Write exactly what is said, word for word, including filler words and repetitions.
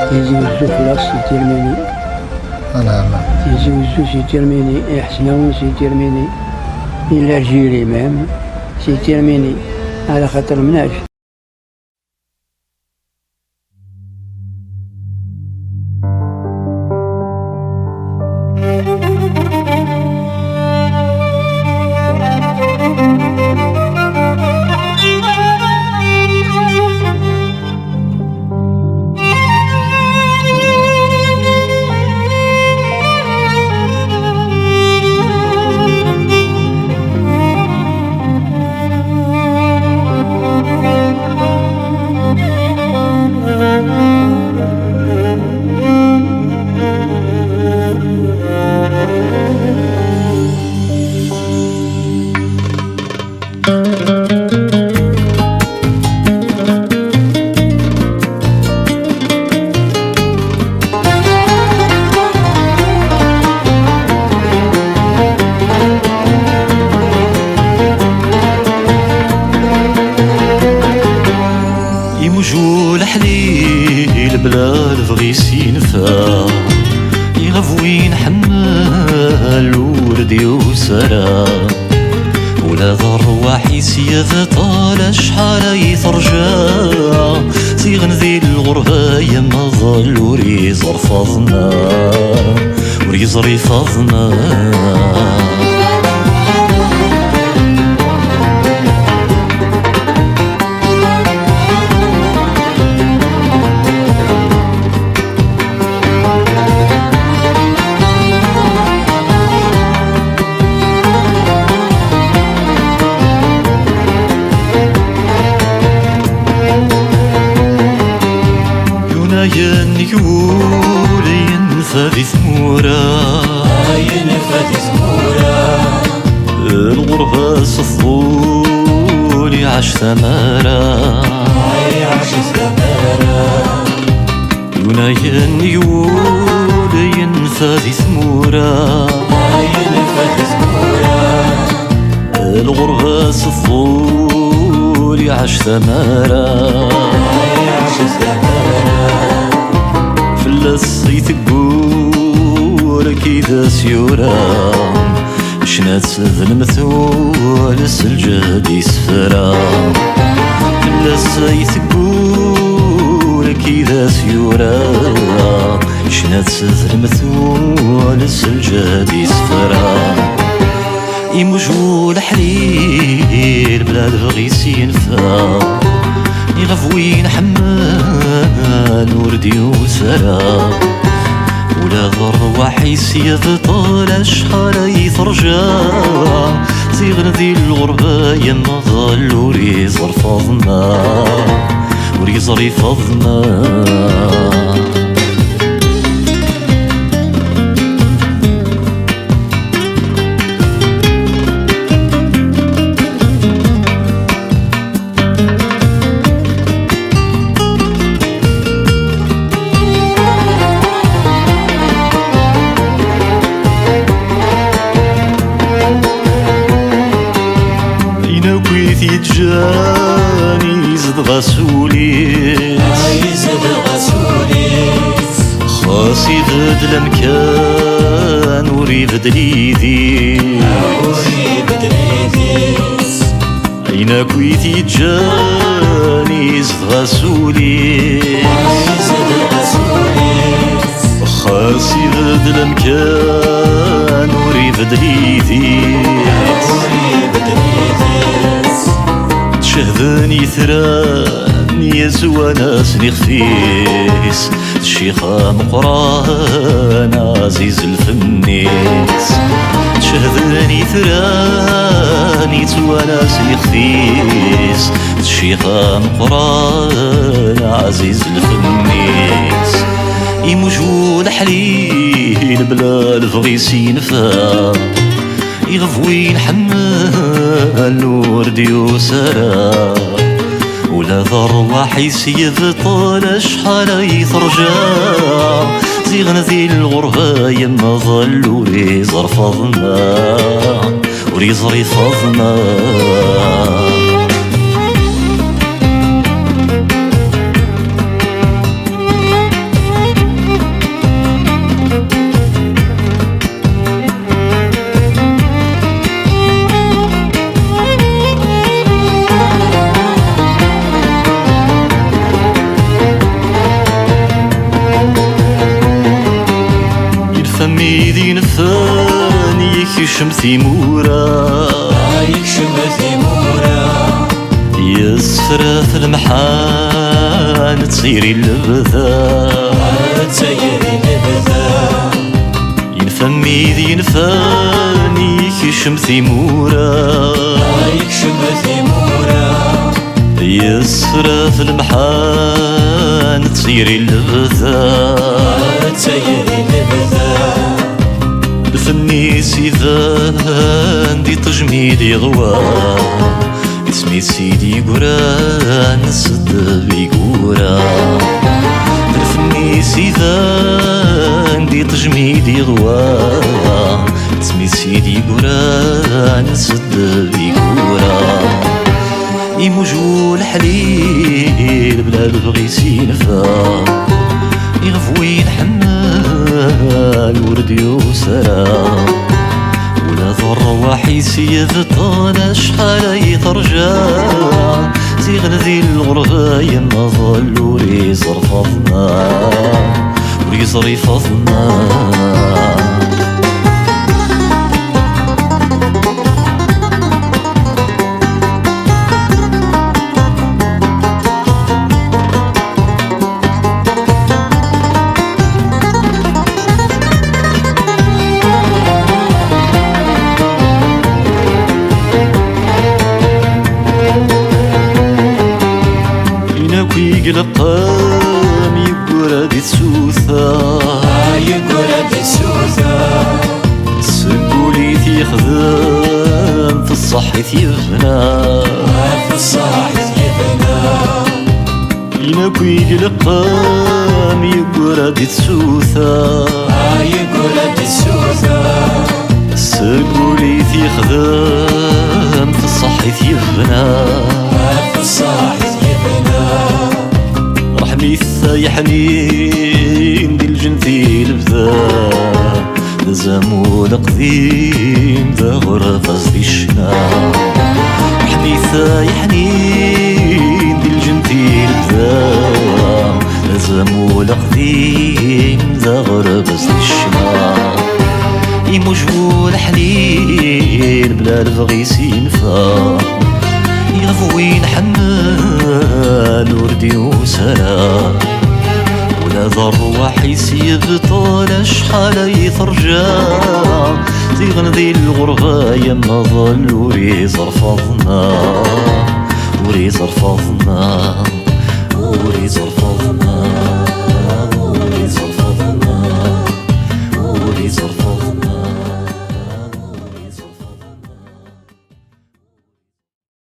Tizi Uzzu fell-as, c'est terminé. Tizi Uzzu, c'est terminé. Iḥesnawen, c'est terminé. Et l'Algérie même, c'est terminé. Ala xaṭer mnac. Imujju leḥlil bla lebɣi-s yenfa, iɣef win ḥemmel ur d-yusi ara. Ula d rrwaḥ-is yebṭel acḥal ay terǧa, ziɣen di lɣerba yemḍel ur iẓer Faḍma, ur iẓri Faḍma. Yunayen yuli yenfa di tmura. Yenfa di tmura. Lɣerba s ṭṭul iɛac tamara. Iɛac tamara. Yunayen yuli yenfa di tmura. Yenfa di tmura. Lɣerba s ṭṭul iɛac tamara. Iɛac tamara. Fell-as i teggur kid as yura. Cnat d lemtul s lǧehd isefra. Fell-as ay teggur kid as yura. Cnat d lemtul s lǧehd isefra. Imujju leḥlil bla lebɣi-s yenfa. Iɣef win ḥemmel ur d-yusi ara. Ula d rrwaḥ-is yebṭel acḥal ay terǧa. Ziɣen di lɣerba yemḍel ur iẓer Faḍma, ur iẓri Faḍma. Ayen akk i t-yeǧǧan yezdeɣ-as ul-is. Yezdeɣ-as ul-is. Xas ibeddel amkan, ur ibeddel idis. Ur ibeddel idis. Ayen akk i t-yeǧǧan yezdeɣ-as ul-is. Yezdeɣ-as ul-is. Xas ibeddel amkan, ur ibeddel idis. Ur ibeddel idis. Cehden yitran, yettwanasen ixef-is. Ccix ameqqran, ɛziz lfenn-is. Cehden yitran, yettwanasen ixef-is. Ccix ameqqran, ɛziz lfenn-is. Imujju leḥlil bla lebɣi-s yenfa. Iɣef win ḥemmel ur d-yusi ara. Ula d rrwaḥ-is yebṭel acḥal ay terǧa. Ziɣen di lɣerba yemḍel ur iẓer Faḍma, ur iẓri Faḍma. Yekcem timura, yekcem timura. Yessefraf lemḥan, d tiri lebda, d tayri lebda. Yenfa mmi d yenfan, yekcem timura, yekcem timura. Yessefraf lemḥan, d tiri lebda, d tayri lebda. Lfenn-is iban di tejmid yeḍwa, isem-is i d-yeggran s ddeb igura. Lfenn-is iban di tejmid yeḍwa, isem-is i d-yeggran s ddeb igura. Imuj uleḥlil bla lebɣi-s yenfa, iɣef win ḥemmel ur d-yusi ara. Ula d rrwaḥ-is yebṭel acḥal ay terǧa, ziɣen di lɣerba yemḍel ur iẓerf aḍna, ur yeẓrif aḍna. Ayen akk i ileqqem yeggura di tsuta, yeggura di tsuta. Seg wul i t-yexdem, f ṣṣeḥ i t-yebna, f ṣṣeḥ i t-yebna. Ayen akk i ileqqem yeggura di tsuta, yeggura di tsuta. Seg wul i t-yexdem, f ṣṣeḥ i t-yebna, f ṣṣeḥ i t-yebna. Ṛḥem-it ay ḥnin, di lǧennet i lebda, d azamul aqdim, d aɣerbaz di ccna. Ḥnit ay ḥnin, di lǧennet i lebda, d azamul aqdim, d aɣerbaz di ccna. Imuj bu leḥlil, bla lebɣi-s yenfa, iɣef win ḥemmel ur d-yusi ara. Ula d rrwaḥ-is yebṭel acḥal ay terǧa, ziɣen di lɣerba yemḍel ur iẓerf aḍna.